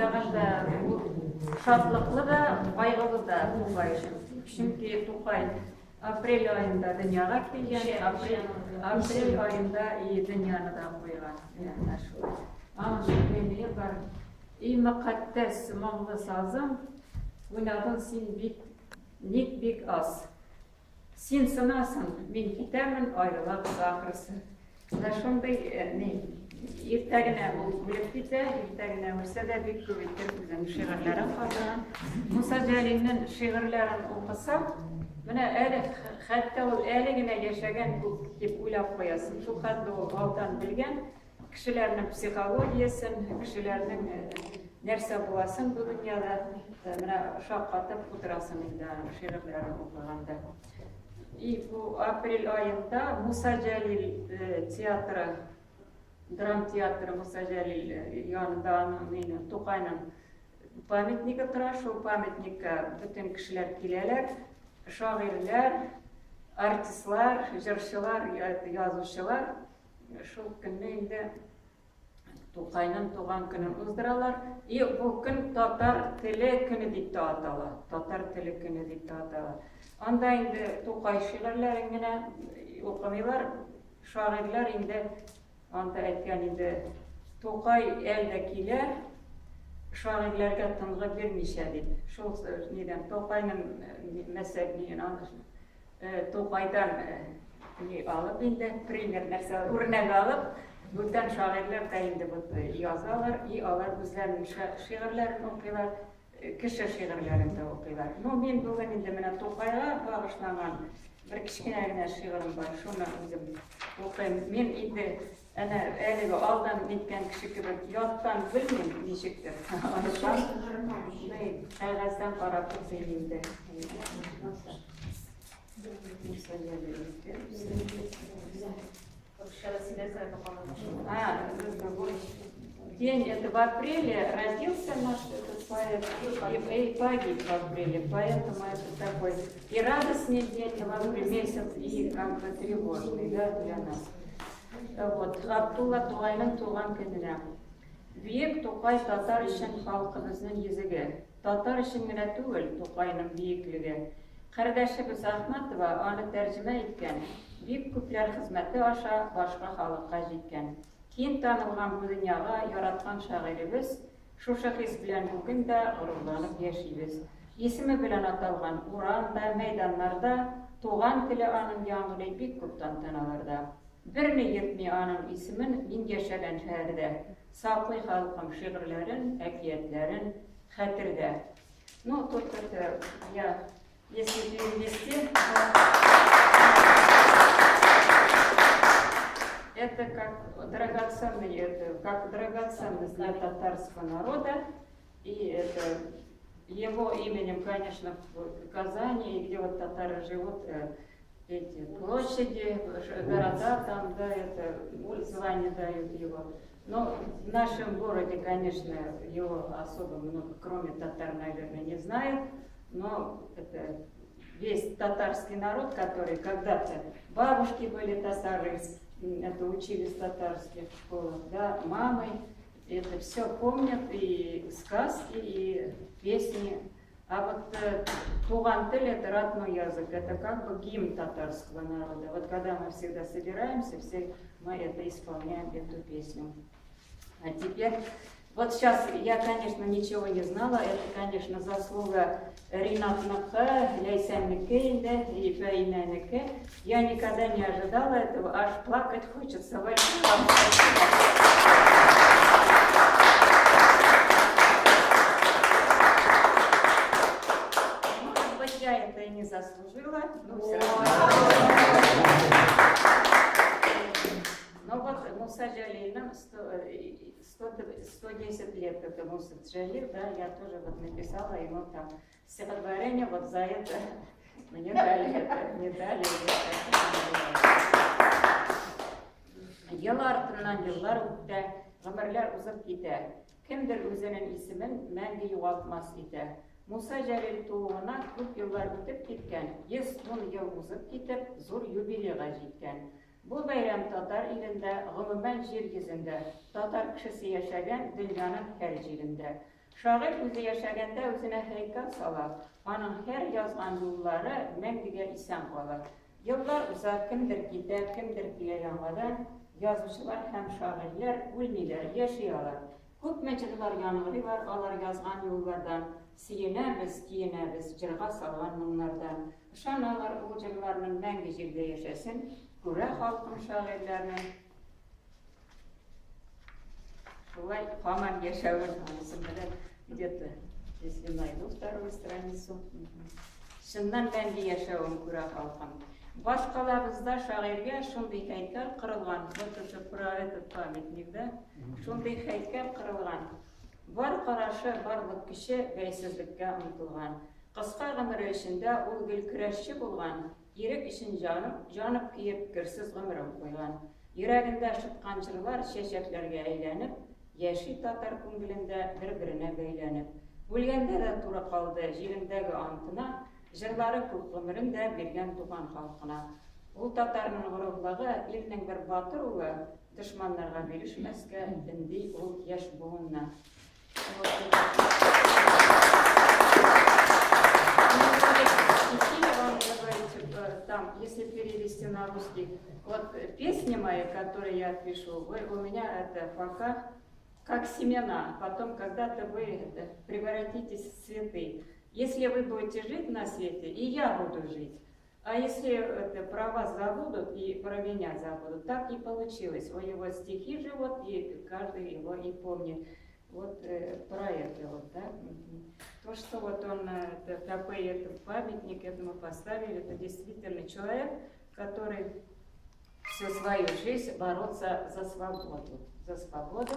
Уйлаганда ул шатлыклы да, кайгылы да Тукай өчен. Чөнки Тукай апрель аенда дөньяга килгән, апрель, апрель аенда и дөньяны да куйган. Менә шул. Аның шундый бар. И мөкатдәс моңлы сазым, уйнадың син бик, ник бик аз. Син сынасың, мин китәмен, аерылабыз ахрысы. Менә шундый э, ни, иртә генә ул үлеп китә, иртә генә үлсә дә бик күп итеп үзенең шигырьләрен калдырган. Муса Җәлилнең шигырьләрен укысаң, менә әле хәтта ул әле генә яшәгән күк дип уйлап куясың. Шул хәтле ул алдан белгән кешеләрнең психологиясен, кешеләрнең э, нәрсә буласын бу дөньяда э, менә шаккатып утырасың инде аның шигырьләрен укыганда. И бу апрель аенда Муса Җәлил э, театры, драм театры Муса Җәлил янында аның мине Тукайның памятнигы тора, шул памятникка бөтен кешеләр киләләр, шагыйрьләр, артистлар, җырчылар, язучылар. Шул көнне инде Тукайның туган көнен уздыралар. И бу көн татар теле көне дип тә атала. Татар теле көне дип тә атала. Анда инде Тукай шигырьләрен генә укымыйлар. Шагыйрьләр инде анда әйткән инде Тукай әлдә килә, шагыйрьләргә тынгы бирмичә дип. Шул нидән Тукайның мәсәлән, Тукайдан ни алып инде, пример нәрсә, үрнәк алып, бүтән шагыйрьләр дә инде вот язалар, и алар үзләренең шигырьләрен укыйлар, кеше шигырьләрен дә укыйлар. Ну, мин бүген инде менә Тукайга багышланган бер кечкенә генә шигырем бар, шуны үзем укыйм. Мин инде әнә әлеге алдан ниткән кеше кебек яттан белмим ничектер. Кәгазьдән карап укыйм инде. День это в апреле родился наш этот поэт и погиб в апреле, поэтому это такой и радостный день в апреле месяц, и как бы тревожный, да, для нас. Вот, Габдулла Тукайның туган көненә. Бөек Тукай татар өчен халкыбызның йөзеге. Татар өчен генә түгел Тукайның биеклеге. Кардәшебез Ахматова аны тәрҗемә иткән, бик күпләр хезмәте аша башка халыкка җиткән. Киң танылган бу дөньяга яраткан шагыйребез, шушы хис белән бүген дә горурланып яшибез. Исеме белән аталган урам да, мәйданнар да, туган теле аның яңгырый бик күп тантаналарда. Берни йөртми аның исемен мин яшәгән шәһәрдә. Саклый халкым шигырьләрен, әкиятләрен хәтердә. Ну, тут это я, если перевести, то это как драгоценный, это как драгоценность для татарского народа. И это его именем, конечно, в Казани, где вот татары живут, эти площади, города там, да, это звание дают его. Но в нашем городе, конечно, его особо много, кроме татар, наверное, не знают. Но это весь татарский народ, который когда-то бабушки были татары, это учились в татарских школах, да, мамы, это все помнят, и сказки, и песни. А вот туган тел – это родной язык, это как бы гимн татарского народа. Вот когда мы всегда собираемся, все мы это исполняем, эту песню. А теперь, вот сейчас я, конечно, ничего не знала, это, конечно, заслуга Ринатныкы, Ләйсәннеке инде, и Фәинәнеке. Я никогда не ожидала этого, аж плакать хочется. Большое вам спасибо. Может быть, я это и не заслужила, но все равно. Но вот Муса Джалильның 110 лет это Муса Джалиль, да, я тоже вот написала ему там стихотворение, вот за это мне дали это, не дали это. Ел артыннан еллар үтә, гомерләр узып китә. Кемдер үзенең исемен мәңге югалтмас итә. Муса Җәлил тууына күп еллар үтеп киткән, 110 ел узып китеп, зур юбилейга җиткән. Бу бәйрәм татар илендә, гомумән җир йөзендә, татар кешесе яшәгән дөньяның һәр җирендә. Шагыйрь үзе яшәгәндә үзенә һәйкәл сала, аның һәр язган юллары мәңгегә исән кала. Еллар уза, кемдер китә, кемдер килә яңадан, язучылар һәм шагыйрьләр үлмиләр, яши алар. Күпме җырлар яңгырыйлар алар язган юллардан, сөенәбез, киенәбез җырга салган моңнардан. Ышаналар ул җырларның мәңге җирдә яшәсен, күрә халкым шагыйрьләрнең. Шулай һаман яшәвен анысын белә где-то, если найду вторую страницу. Чыннан мәңге яшәвен күрә халкым. Баш калабызда шагыйрьгә шундый һәйкәл корылган. Вот это про этот памятник, да? Шундый һәйкәл корылган. Бар карашы, барлык көче бәйсезлеккә омтылган. Кыска гомере эчендә ул гел көрәшче булган, ирек өчен җанып, җанып көеп, керсез гомерен куйган. Йөрәгендә шыткан җырлар чәчәкләргә әйләнеп, яши татар күңелендә бер-беренә бәйләнеп. Үлгәндә дә туры калды җирендәге антына, җырлары күп гомерен дә биргән туган халкына. Ул татарның горурлыгы, илнең бер батыр улы, дошманнарга бирешмәскә өнди ул яшь буынны. Там, если перевести на русский, вот песни мои, которые я пишу, вы у меня это пока как семена, потом когда-то вы это, превратитесь в цветы. Если вы будете жить на свете, и я буду жить. А если это, про вас забудут и про меня забудут, так и получилось. У него стихи живут, и каждый его и помнит. Вот про это вот, да. То, что вот он это, такой этот памятник этому поставили, это действительно человек, который всю свою жизнь боролся за свободу. За свободу.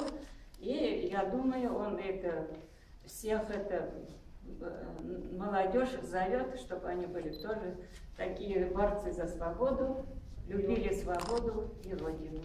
И я думаю, он это всех это молодежь зовет, чтобы они были тоже такие борцы за свободу, любили свободу и Родину.